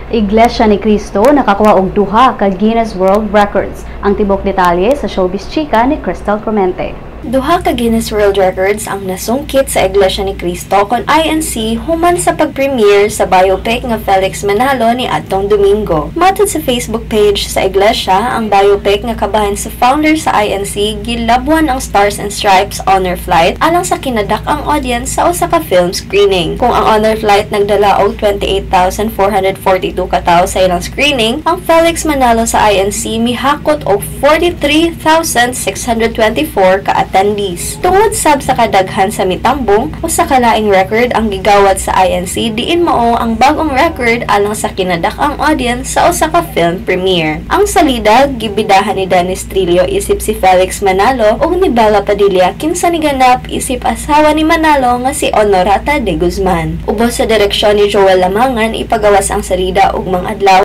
Iglesia ni Cristo nakakuha og duha ka Guinness World Records. Ang tibok detalye sa Showbiz Chika ni Crystal Clemente. Duha ka Guinness World Records ang nasungkit sa Iglesia ni Cristo kon INC human sa pag-premiere sa biopic nga Felix Manalo ni adtong Domingo. Matod sa Facebook page sa Iglesia, ang biopic nga kabahin sa founder sa INC gilabwan ang Stars and Stripes Honor Flight alang sa kinadak-ang audience sa usa ka film screening. Kung ang Honor Flight nagdala og 28,442 ka tawo sa ilang screening, ang Felix Manalo sa INC mihakot og 43,624 ka attendees. Tungod sab sa kadaghan sa mitambong, usa ka laing record ang gigawad sa INC diin mao ang bag-ong record alang sa kinadak-ang audience sa usa ka film premiere. Ang salida gibidahan ni Dennis Trillo isip si Felix Manalo ug ni Bella Padilla, kinsa niganap isip asawa ni Manalo nga si Honorata de Guzman. Ubos sa direksyon ni Joel Lamangan, ipagawas ang salida ugmang adlaw.